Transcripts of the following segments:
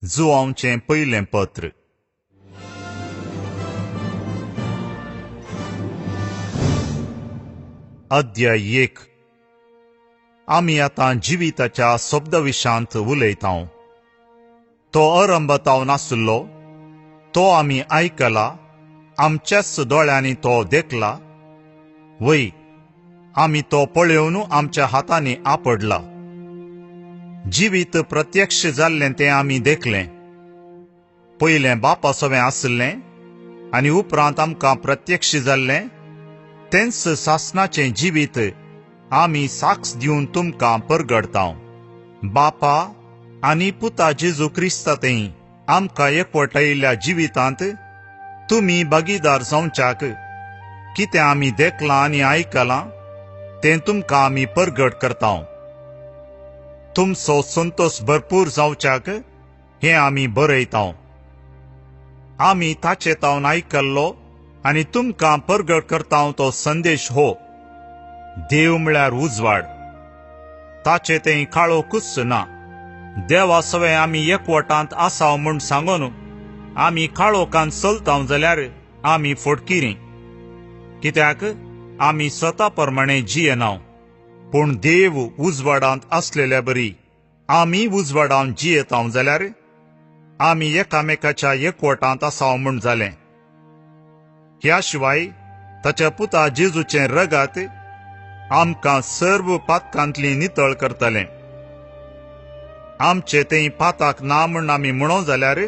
जुवांवचें पयलें पत्र. अध्याय 1. आमी आतां जिविताच्या शब्दविशांत उलयतांव. तो अरंबताव नासलो, तो आमी आयकला, आमच्याच दोळ्यांनी तो देखला, वय आमी तो पळोवन आमच्या हातांनी आपडला. जिवीत प्रत्यक्ष जाल्लें तें आमी देखलें. पयलें बापा सवें आसलें आनी उपरांत आमकां प्रत्यक्ष जाल्लें तेंच सासणाचें जिवीत आमी साक्ष दिवन तुमकां परगडतांव. बापा आनी पुता जेजू क्रिस्ता थंय आमकां एकवटायिल्ल्या जिवितांत तुमी भागीदार जावच्याक कितें आमी देखलां आनी आयकलां तें तुमकां आमी परगट करतांव. तुमचो संतोष भरपूर जावच्याक हें आमी बरयतांव. आमी ताचे तावन आयकल्लो आनी तुमकां परगट करतांव तो संदेश हो, देव म्हळ्यार उजवाड, ताचे थंय काळोखूच ना. देवा सवें आमी एकवटांत आसाव म्हूण सांगून आमी काळोखांत चलतांव जाल्यार आमी फटकिरी, कित्याक आमी स्वता प्रमाणे जियेनाव. पूण देव उजवाडांत आसलेल्या बरी आमी उजवाडांत जियेतांव जाल्यार आमी एकामेकाच्या एकवटांत आसाव म्हूण जालें. ह्या शिवाय ताच्या पुता जेजूचें रगात आमकां सर्व पातकांतली नितळ करतलें. आमचे थंय पाताक ना म्हूण आमी म्हणो जाल्यार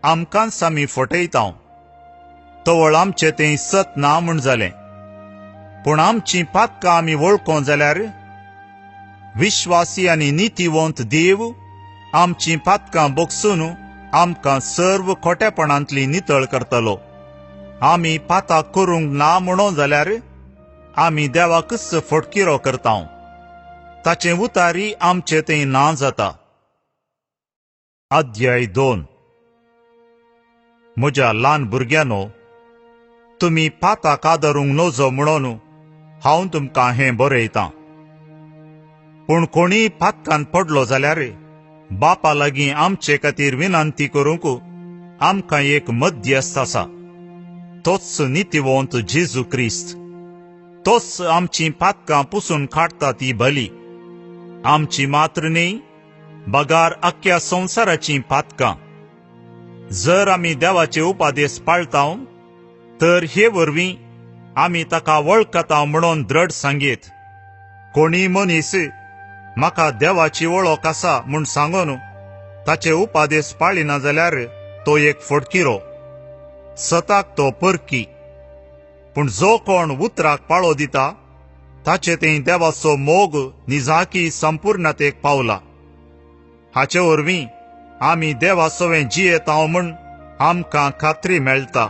आमकांच आमी फटयतांव, तवळ आमचे थंय सत ना म्हूण जालें. पूण आमची पातकां आमी वळखों जाल्यार विश्वासी आनी नितीवंत देव आमची पातकां बगसून आमकां सर्व खोटेपणांतली नितळ करतलो. आमी पाताक करूंक ना म्हणो जाल्यार आमी देवाकच फटकिरो करतांव, ताचें उतारी आमचे थंय ना जाता. अध्याय 2. म्हज्या ल्हान भुरग्यांनो, तुमी पाताक आदरूंक नजो म्हणून हांव तुमकां हें बरयतां. पूण कोणीय पातकान पडलो जाल्यार बापा लागीं आमचे खातीर विनंती करूंक आमकां एक मध्यस्थ आसा, तोच नितीवंत जेजू क्रिस्त. तोच आमचीं पातकां पुसून काडटा ती बली, आमची मात्र न्ही बगार आख्ख्या संवसाराचीं पातकां. जर आमी देवाचे उपादेश पाळतांव तर हे वरवीं आमी ताका वळखता म्हणून दृढ सांगीत. कोणी मनीस म्हाका देवाची वळख आसा म्हूण सांगून ताचे उपादेश पाळिना जाल्यार तो एक फटकिरो, सताक तो परकी. पूण जो कोण उतराक पाळो दिता ताचे थंय देवाचो मोग निजाकी संपूर्णतेक पावला. हाचे वरवीं आमी देवा सवें जियेतांव म्हूण आमकां खात्री मेळटा.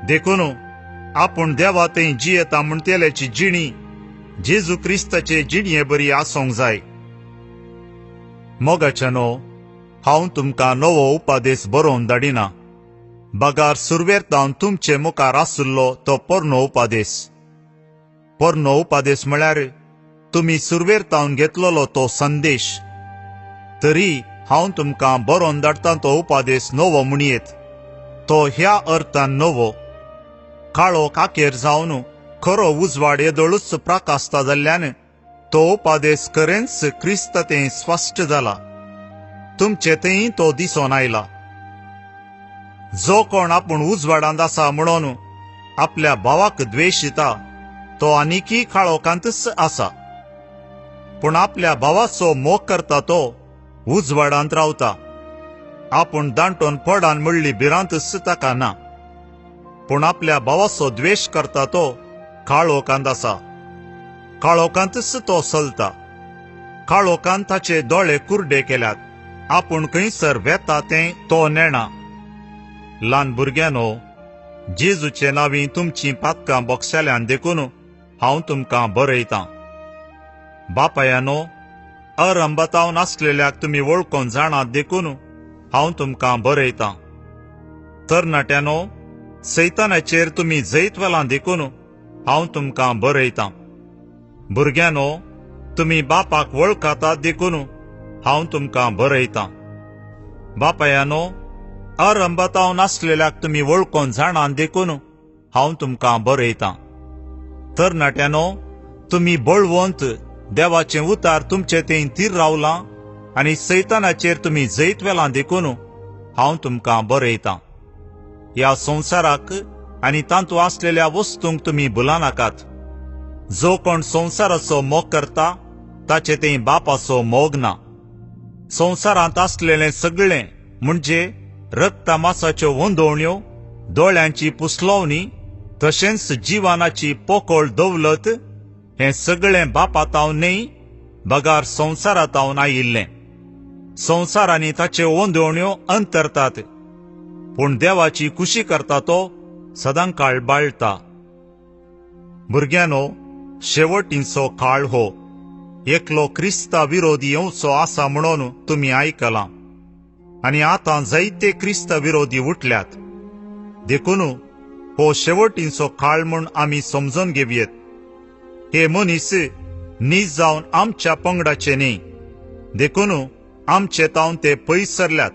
देखून आपूण देवा थंय जियेता म्हणटल्याची जिणी जेजू क्रिस्ताचे जिणये बरी आसूंक जाय. मोगाच्यानो, हांव तुमकां नवो उपादेश बरोवन धाडिना, बगार सुरवेर तावन तुमचे मुखार आशिल्लो तो पोरनो उपादेश. पोरनो उपादेश म्हळ्यार तुमी सुरवेर तावन घेतलेलो तो संदेश. तरी हांव तुमकां बरोवन धाडटा तो उपादेश नवो म्हणयेत, तो ह्या अर्थान नवो, काळो काकेर जावन खरो उजवाड येदोळूच प्रकाशता जाल्ल्यान तो उपादेश खरेंच क्रिस्त तें स्पश्ट जाला, तुमचे थंय तो दिसून आयला. जो कोण आपूण उजवाडांत आसा म्हणून आपल्या भावाक द्वेशिता तो आनीकी काळोखांतच आसा. पूण आपल्या भावाचो मोग करता तो उजवाडांत रावता, आपूण दांटोन पडान म्हणली भिरांतच ताका ना. पूण आपल्या भावाचो द्वेश करता तो काळोखांत आसा, काळोखांतच तो चलता. काळोखांत ताचे दोळे कुर्डे केल्यात, आपूण खंयसर वेता तें तो नेणा. ल्हान भुरग्यांनो, जेजूचे नांवी तुमचीं पातकां बक्षाल्यान देखून हांव तुमकां बरयतां. बापायानो, अरंबतावन आसलेल्याक तुमी वळखून जाणात देखून हांव तुमकां बरयतां. तरणाट्यांनो, सैतानाचेर तुमी जैत व्हेलां देखून हांव तुमकां बरयतां. भुरग्यांनो, तुमी बापाक वळखतात देखून हांव तुमकां बरयतां. बापायानो, आरंभातावन आसलेल्याक तुमी वळखून जाणां देखून हांव तुमकां बरयतां. तरणाट्यानो, तुमी बळवंत देवाचें उतार तुमचे थंय थीर रावलां आनी सैतानाचेर तुमी जैत वेलां देखून हांव तुमकां बरयतां. ह्या संवसाराक आनी तातूंत आसलेल्या वस्तूंक तुमी भुलानाकात. जो कोण संवसाराचो मोग करता ताचे थंय बापाचो मोग ना. संवसारांत आसलेलें सगळें म्हणजे रक्ता मासाच्यो वंदोवण्यो, दोळ्यांची पुसलोवणी, तशेंच जिवानाची पोकळ दौलत हें सगळें बापातावन न्हय बगार संवसारातावन आयिल्लें. संवसारांनी ताच्यो वंदोवण्यो अंतरतात, पूण देवाची खुशी करता तो सदांकाळ बाळटा. भुरग्यांनो, शेवटींचो काळ हो. एकलो क्रिस्ता विरोधी येवचो आसा म्हणून तुमी आयकलां आनी आतां जायते क्रिस्ता विरोधी उठल्यात. देखून हो शेवटींचो काळ म्हूण आमी समजून घेवयेत. हे मनीस नीज जावन आमच्या पंगडाचे न्ही, देखून आमचे तावन ते पयस सरल्यात.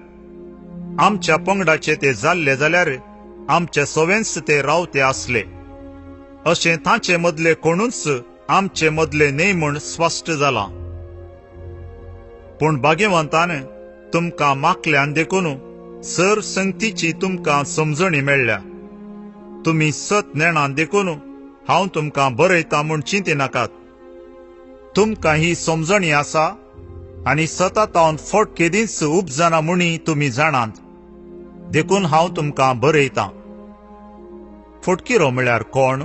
आमच्या पंगडाचे ते जाल्ले जाल्यार आमचे सवेंच ते रावते आसले. अशें तांचे मदले कोणूच आमचे मदले न्हय म्हूण स्पश्ट जालां. पूण भाग्यवंतान तुमकां माकल्यान देखून सर संगतीची तुमकां समजणी मेळ्ळ्या. तुमी सत नेणां देखून हांव तुमकां बरयतां म्हूण चिंतिनाकात. तुमकां ही समजणी आसा आनी सतातावन फट केदींच उपजना म्हणी तुमी जाणात, देखून हांव तुमकां बरयतां. फटकिरो म्हळ्यार कोण?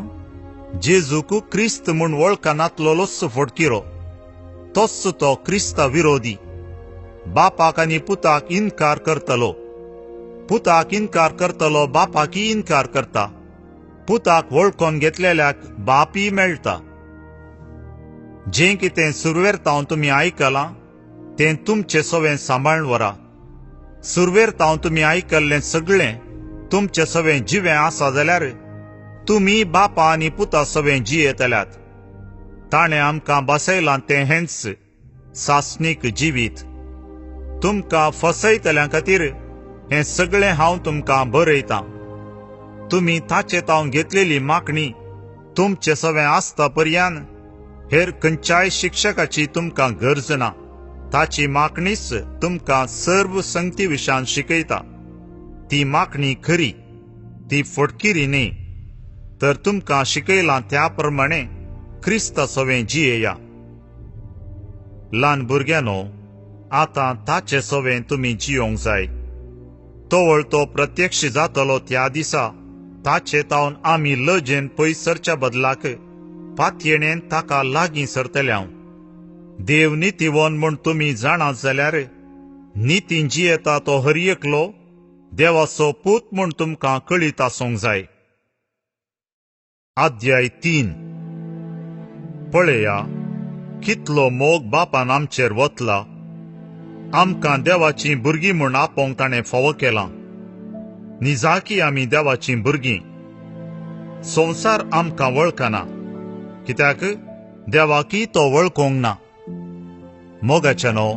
जेजूक क्रिस्त म्हूण वळखनातलोच फटकिरो, तोच तो क्रिस्ता विरोधी. बापाक आनी पुताक इनकार करतलो, पुताक इनकार करतलो बापाकय इनकार करता. पुताक वळखून घेतलेल्याक बापय मेळटा. जें कितें सुरवेर तावन तुमी आयकलां तें तुमचे सवें सांबाळून व्हरा. सुरवेर तावन तुमी आयकल्लें सगळें तुमचे सवें जिवें आसा जाल्यार तुमी बापा आनी पुता सवें जियेतल्यात. ताणें आमकां बसयलां तें हेंच सासणीक जिवीत. तुमकां फसयतल्यां खातीर हें सगळें हांव तुमकां बरयतां. तुमी ताचे तावन घेतलेली मागणी तुमचे सवें आसता पर्यान हेर खंयच्याय शिक्षकाची तुमकां गरज ना. ताची मागणीच तुमकां सर्व संगती विशयान शिकयता. ती मागणी खरी, ती फटकिरी न्ही. तर तुमकां शिकयलां त्या प्रमाणे क्रिस्ता सवें जियेया. ल्हान भुरग्यांनो, आतां ताचे सवें तुमी जियोंक जाय. तवळ तो प्रत्यक्ष जातलो त्या दिसा ताचे तावन आमी लजेन पयस सरच्या बदलाक पातयेणेन ताका लागीं सरतले. हांव देव नितीवन म्हूण तुमी जाणात जाल्यार नितीन जियेता तो हर एकलो देवाचो पूत म्हूण तुमकां कळीत आसूंक जाय. अध्याय 3. पळया कितलो मोग बापान आमचेर वतला. आमकां देवाचीं भुरगीं म्हूण आपोवंक ताणें फावो केलां. निजाकी आमी देवाचीं भुरगीं. संवसार आमकां वळखना, कित्याक देवाकी तो वळखूंक ना. मोगाच्यानो,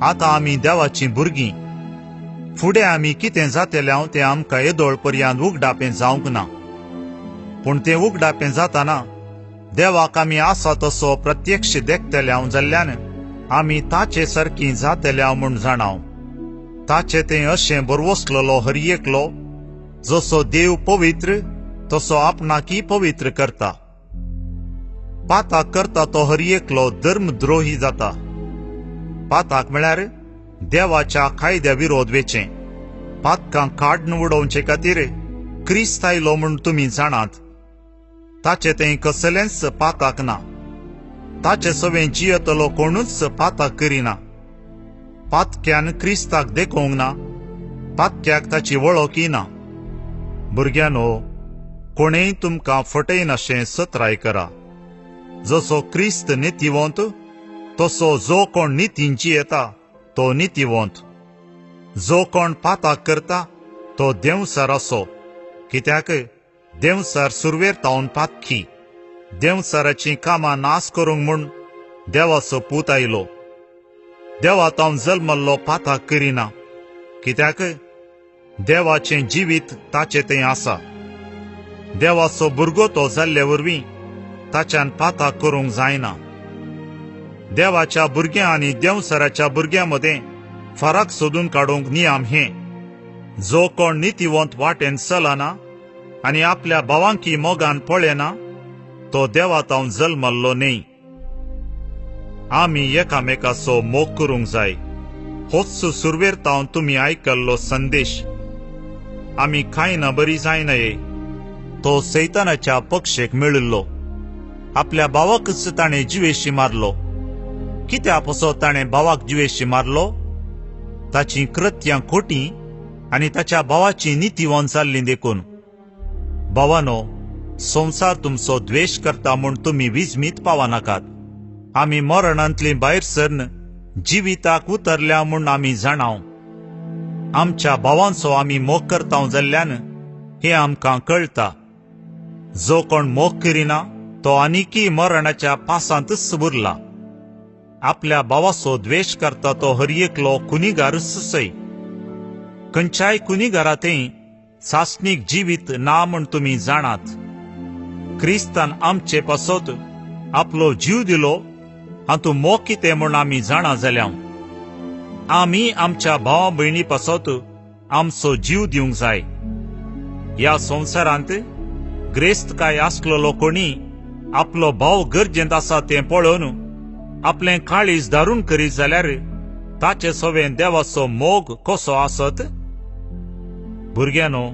आतां आमी देवाचीं भुरगीं. फुडें आमी कितें जातलें तें आमकां येदोळ पर्यंत उगडापें जावंक ना. पूण तें उगडापें जाताना देवाक आमी आसा तसो प्रत्यक्ष देखतले जाल्ल्यान आमी ताचे सारकी जातले म्हूण जाणाव. ताचे तें अशें बरवसलेलो हर एकलो जसो देव पवित्र तसो आपणाकी पवित्र करता. पाताक करता तो हर एकलो धर्मद्रोही जाता. पाताक म्हळ्यार देवाच्या कायद्या विरोध वेचें. पातकां काडून उडोवचे खातीर क्रिस्त आयलो म्हूण तुमी जाणात. ताचे तें कसलेंच पाताक ना. ताचे सवें जियेतलो कोणूच पाताक करिना. पातक्यान क्रिस्ताक देखोवंक ना, पातक्याक ताची वळखय ना. भुरग्यांनो, कोणेय तुमकां फटयनाशें सत्राय करा. जसो क्रिस्त नितीवंत तसो जो कोण नितीन जियेता तो नितीवंत. जो कोण पाताक करता तो देंवसार असो, कित्याक देंवसार सुरवेर तावन पातकी. देंवसाराचीं कामां नाश करूंक म्हूण देवाचो पूत आयलो. देवा तावन जल्मल्लो पाताक करिना, कित्याक देवाचें जिवीत ताचे थंय आसा. देवाचो भुरगो तो जाल्ले वरवीं ताच्यान पाता करूंक जायना. देवाच्या भुरग्यां आनी देंवसराच्या भुरग्यां मदें फरक सोदून काडूंक नियम हे, जो कोण नितीवंत वाटेन चलना आनी आपल्या भावांकी मोगान पळयना तो देवा तावन जल्मल्लो न्हय. आमी एकामेकाचो मोग करूंक जाय. होच सुरवेर तावन तुमी आयकल्लो संदेश. आमी कांय ना बरी जायना ये. तो सैतानाच्या पक्षेक मेळिल्लो. आपल्या भावाकच ताणें जिवेशी मारलो. कित्या पसो ताणें भावाक जिवेशी मारलो? ताची कृत्यां खोटी आनी ताच्या भावाची नितीवंत जाल्ली देखून. भावानो, संवसार तुमचो द्वेश करता म्हूण तुमी विजमीत पावनाकात. आमी मरणांतली भायर सरन जिविताक उतरल्या म्हूण आमी जाणाव. आमच्या भावांचो आमी मोग करता जाल्ल्यान हें आमकां कळटा. जो कोण मोग करिना तो आनिकी मरणाच्या पासांतच उरला. आपल्या भावाचो द्वेश करता तो हर एकलो कुनिगारच सय. खंयच्याय कुनिगारांतय सासणीक जिवीत ना म्हूण तुमी जाणात. क्रिस्तान आमचे पासत आपलो जीव दिलो हातूंत मोग कितें म्हूण आमी जाणा जाल्या. आमी आमच्या भावा भयणी पासत आमचो जीव दिवंक जाय. ह्या संवसारांत ग्रेस्तकाय आसलेलो कोणी आपलो भाव गरजेंत आसा तें पळोवन आपलें काळीज दारून करीत जाल्यार ताचे सवें देवाचो मोग कसो आसत? भुरग्यांनो,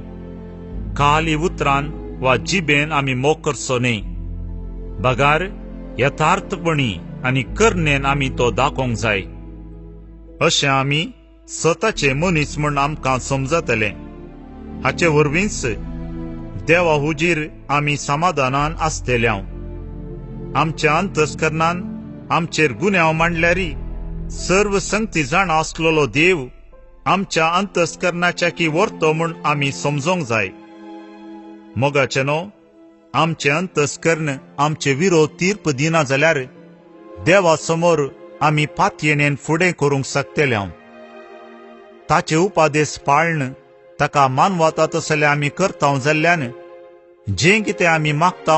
खाली उतरान वा जिबेन आमी मोग करचो न्हय, बगार यथार्थपणी आनी करणेन आमी तो दाखोवंक जाय. अशें आमी स्वताचे मनीस म्हूण आमकां समजतले. हाचे वरवींच देवा हुजीर आमी समाधानान आसतले. आमच्या अंतस्करणान आमचेर गुन्यांव मांडल्यारी सर्व संगती जाणा आसलेलो देव आमच्या अंतस्करणाच्या की व्हरतो म्हूण आमी समजोंक जाय. मोगाचे न्हू, आमचें अंतस्कर्ण आमचे विरोध तीर्प दिना जाल्यार देवा समोर आमी पातयेनेन फुडें करूंक शकतले. ताचे उपादेश पाळन ताका मानवता तसले आमी करता जाल्ल्यान जें कितें आमी मागता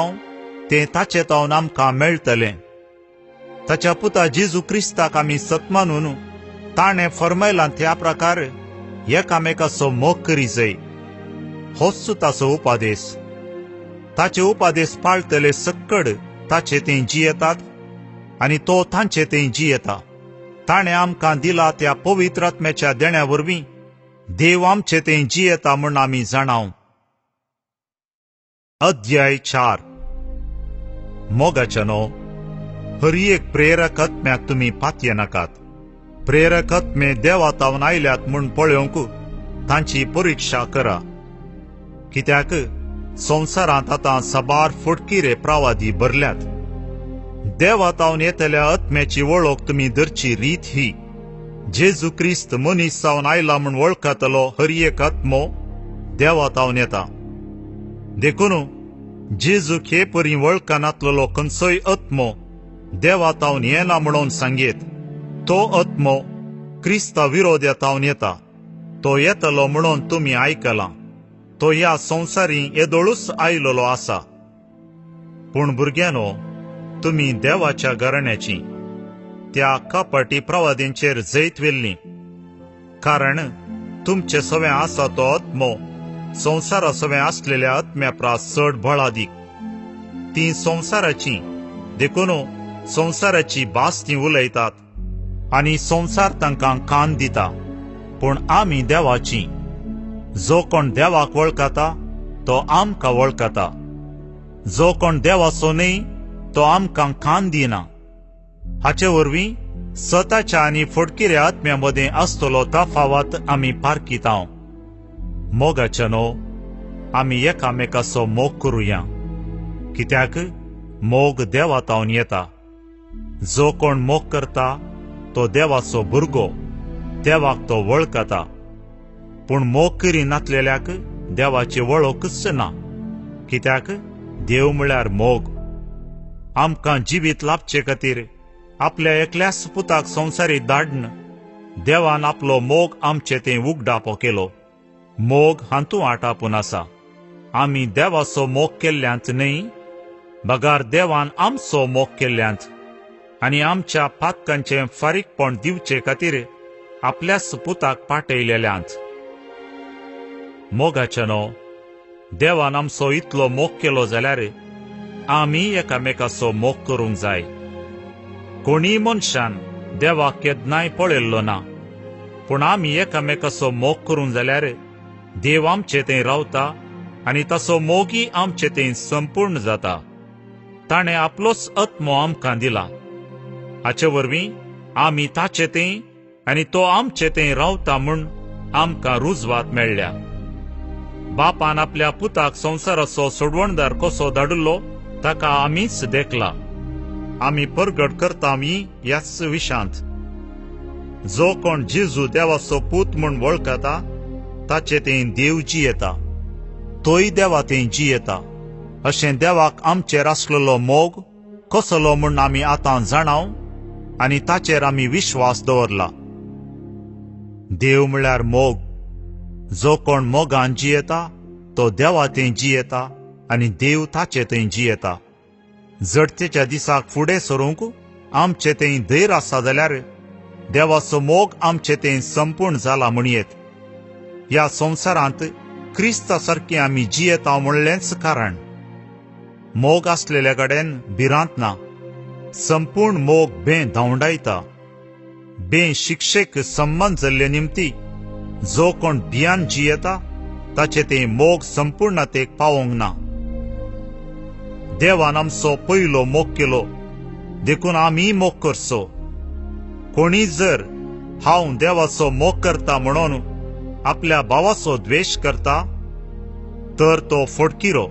तें ताचे तावन आमकां मेळटलें. ताच्या पुता जेजू क्रिस्ताक आमी सत मानून ताणें फर्मायलां त्या प्रकार एकामेकाचो मोग करी जाय. होच ताचो उपादेश. ताचे उपादेश पाळटले सक्कड ताचे ते जियेतात आनी तो तांचे ते जियेता. ताणें आमकां दिला त्या पवित्र आत्म्याच्या देण्या वरवीं देव आमचे ते जियेता म्हूण आमी जाणाव. अध्याय 4. मोगाच्या न्हू, हर एक प्रेरक आत्म्याक तुमी पातयेनाकात. प्रेरक आत्मे देवा तावन आयल्यात म्हूण पळोवंक तांची परिक्षा करा. कित्याक संवसारांत आतां साबार फटकिरे प्रवादी भरल्यात. देवा तावन येतल्या आत्म्याची वळख तुमी धरची रीत ही, जेजू क्रिस्त मनीस जावन आयला म्हूण वळखतलो हर एक आत्मो देवा तावन येता. देखून जेजू हे परी वळखनातलेलो खंयचोय आत्मो देवा तावन येना म्हणून सांगयेत. तो आत्मो क्रिस्ता विरोध तावन येता. तो येतलो म्हणून तुमी आयकलां. तो ह्या संवसारी येदोळूच आयलेलो आसा. पूण भुरग्यांनो, तुमी देवाच्या घराण्याची त्या कपटी प्रवादींचेर जैत व्हेल्ली, कारण तुमचे सवें आसा तो आत्मो संवसारा सवें आसलेल्या आत्म्या प्रास चड बळादीक. ती संवसाराची, देखून संवसाराची भास ती उलयतात आनी संवसार तांकां कान दिता. पूण आमी देवाची. जो कोण देवाक वळखता तो आमकां वळखता. जो कोण देवाचो न्हय तो आमकां कान दिना. हाचे वरवीं स्वताच्या आनी फटकिऱ्या आत्म्या मदें आसतलो तफावत आमी पारखिता. मोगाच्या न्हू, आमी एकामेकाचो मोग करुया, कित्याक मोग देवा तावन येता. जो कोण मोग करता तो देवाचो भुरगो, देवाक तो वळखता. पूण मोग करी नातलेल्याक देवाची वळखूच ना, कित्याक देव म्हळ्यार मोग. आमकां जिवीत लाभचे खातीर आपल्या एकल्याच पुताक संवसारी धाडन देवान आपलो मोग आमचे थंय उगडापो केलो. मोग हातूंत आटापून आसा, आमी देवाचो मोग केल्ल्यांत न्हय, बगार देवान आमचो मोग केल्ल्यांत आनी आमच्या पातकांचें फारीकपण दिवचे खातीर आपल्याच पुताक पाटयलेल्यांत. मोगाच्यानो, देवान आमचो इतलो मोग केलो जाल्यार आमी एकामेकाचो मोग करूंक जाय. कोणीय मनशान देवाक केन्नाय पळयल्लो ना, पूण आमी एकामेकाचो मोग करूंक जाल्यार देव आमचे थंय रावता आनी ताचो मोगी आमचे थंय संपूर्ण जाता. ताणें आपलोच आत्मो आमकां दिला. हाचे वरवीं आमी ताचे थंय आनी तो आमचे थंय रावता म्हूण आमकां रुजवात मेळ्ळ्या. बापान आपल्या पुताक संवसाराचो सोडवणदार कसो धाडिल्लो ताका आमीच देखला. आमी परगट करता आमी ह्याच विशांत. जो कोण जेजू देवाचो पूत म्हूण वळखता ताचे थंय देव जियेता, तोय देवा थंय जियेता. अशें देवाक आमचेर आसलेलो मोग कसलो म्हूण आमी आतां जाणाव आनी ताचेर आमी विश्वास दवरला. देव म्हळ्यार मोग. जो कोण मोगान जियेता तो देवा थंय जियेता आनी देव ताचे थंय जियेता. जडतेच्या दिसाक फुडें सरूंक आमचे थंय धैर्य आसा जाल्यार देवाचो मोग आमचे थंय संपूर्ण जाला म्हणयेत. ह्या संवसारांत क्रिस्ता सारकी आमी जियेता म्हणलेंच कारण. मोग आसलेल्या कडेन भिरांत ना. संपूर्ण मोग बें धांवडायता. बें शिक्षेक संबंद जाल्ले निमती जो कोण भियान जियेता ताचे ते मोग संपूर्णतेक पावोंक ना. देवान आमचो पयलो मोग केलो, देखून आमी मोग करचो. कोणी जर हांव देवाचो मोग करता म्हणून आपल्या भावाचो द्वेश करता तर तो फटकिरो.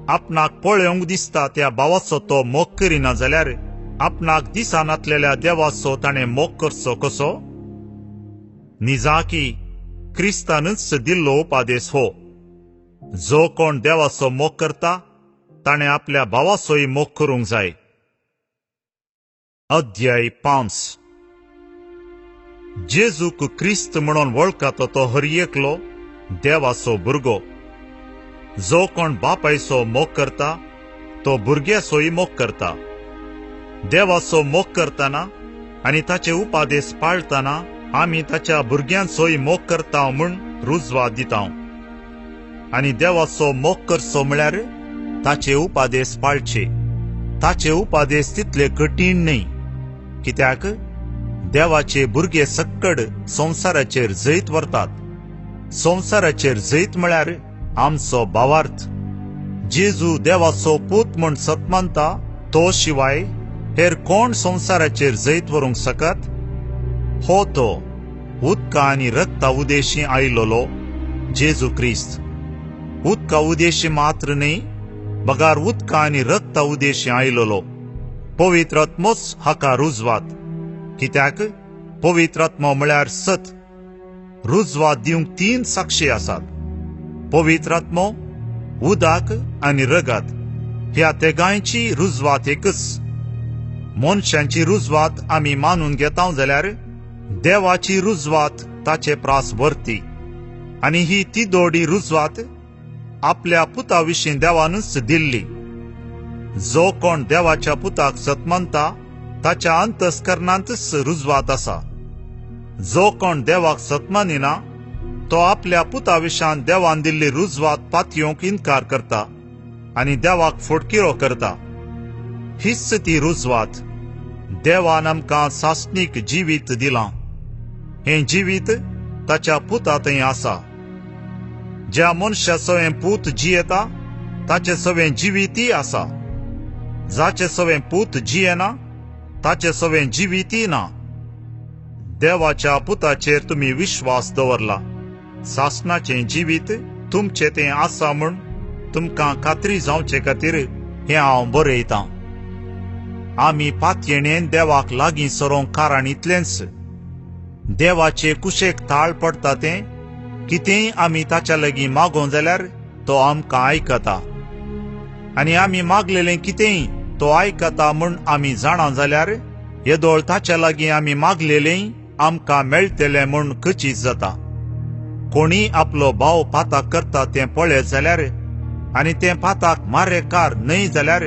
आपणाक पळोवंक दिसता त्या भावाचो तो मोग करिना जाल्यार आपणाक दिसनातलेल्या देवाचो ताणें मोग करचो कसो? निजाकी क्रिस्तानूच दिल्लो उपादेश हो. जो कोण देवाचो मोग करता ताणें आपल्या भावाचोय मोग करूंक जाय. अध्याय 5. जेजूक क्रिस्त म्हणून वळखता तो हर एकलो देवाचो भुरगो. जो कोण बापायचो मोग करता तो भुरग्याचोय मोग करता. देवाचो मोग करतना आनी ताचे उपादेश पाळतना आमी ताच्या भुरग्यांचोय मोग करता म्हूण रुजवात दिता. आनी देवाचो मोग करचो म्हळ्यार ताचे उपादेश पाळचे. ताचे उपादेश तितले कठीण न्हय, कित्याक देवाचे भुरगे सक्कड संवसाराचेर जैत व्हरतात. संवसाराचेर जैत म्हळ्यार आमचो भावार्थ. जेजू देवाचो पूत म्हूण सत मानता तो शिवाय हेर कोण संवसाराचेर जैत व्हरूंक शकत? हो तो उदका आनी रक्ता उदेशी आयलोलो जेजू क्रिस्त. उदका उदेशी मात्र न्हय, बगार उदका आनी रक्ता उदेशी आयलोलो. पवित्र आत्मोच हाका रुजवात. कित्याक पवित्र आत्मो म्हळ्यार सत. रुजवात दिवंक 3 साक्षी आसात: पवित्र आत्मो, उदक आनी रगत. ह्या तेगांयची रुजवात एकच. मनशांची रुजवात आमी मानून घेता जाल्यार देवाची रुजवात ताचे प्रास भरती. आनी ही तिदोडी रुजवात आपल्या पुता विशीं देवानूच दिल्ली. जो कोण देवाच्या पुताक सत मानता ताच्या अंतस्करणांतच रुजवात आसा. जो कोण देवाक सत मानिना तो आपल्या पुता विशान देवान दिल्ली रुजवात पातयेवंक इनकार करता आनी देवाक फटकिरो करता. हीच ती रुजवात. देवान आमकां सासणीक जिवीत दिलां. हें जिवीत ताच्या पुता थंय आसा. ज्या मनशाचो हें पूत जियेता ताचें सवें जिवीतय आसा. जाचें सवें पूत जियेना ताचें सवें जिवीतय ना. देवाच्या पुताचेर तुमी विश्वास दवरला. सासणाचें जिवीत तुमचें तें आसा म्हूण तुमकां खात्री जावचे खातीर हें हांव बरयतां. आमी पातयेणेन देवाक लागीं सरोंक कारण इतलेंच, देवाचे कुशेक ताळ पडटा तें कितेंय आमी ताच्या लागीं मागों जाल्यार तो आमकां आयकता. आनी आमी मागलेलें कितेंय तो आयकता म्हूण आमी जाणा जाल्यार येदोळ ताच्या लागीं आमी मागलेलें आमकां मेळटलें म्हूण कचीत जाता. कोणी आपलो भाव पाताक करता तें पळयत जाल्यार आनी तें पाताक मारेकार न्हय जाल्यार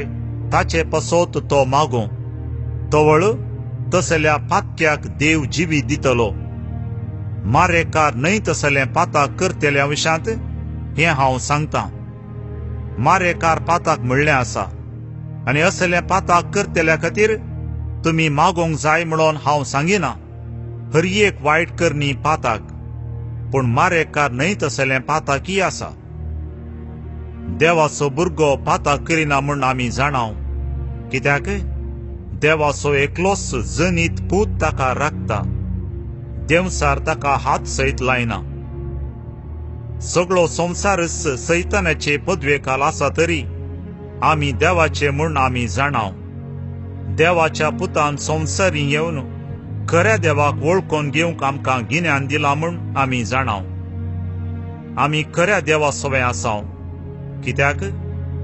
ताचे पसत तो मागूं, तवळ तसल्या पातक्याक देव जिवी दितलो. मारेकार न्हय तसलें पाताक करतल्या विशांत हें हांव सांगतां. मारेकार पाताक म्हणलें आसा आनी असलें पाताक करतल्या खातीर तुमी मागोंक जाय म्हणून हांव सांगिना. हर एक वायट करणी पाताक, पूण मारेकार न्हय तसलें पाताकी आसा. देवाचो भुरगो पाताक करिना म्हूण आमी जाणाव, कित्याक देवाचो एकलोच जनीत पूत ताका राखता, देंवसार ताका हात सयत लायना. सगळो संवसारच सैतानाचे पदवेकाल आसा तरी आमी देवाचे म्हूण आमी जाणाव. देवाच्या पुतान संवसारी येवन खऱ्या देवाक वळखून घेवंक आमकां गिन्यान दिलां म्हूण आमी जाणाव. आमी खऱ्या देवा सवें आसाव, कित्याक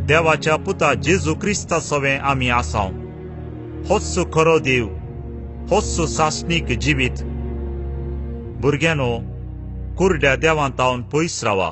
देवाच्या पुता जेजू क्रिस्ता सवें आमी आसाव. होच खरो देव, होच सासणीक जिवीत. भुरग्यांनो, कुरड्या देवांतावन पयस रावा.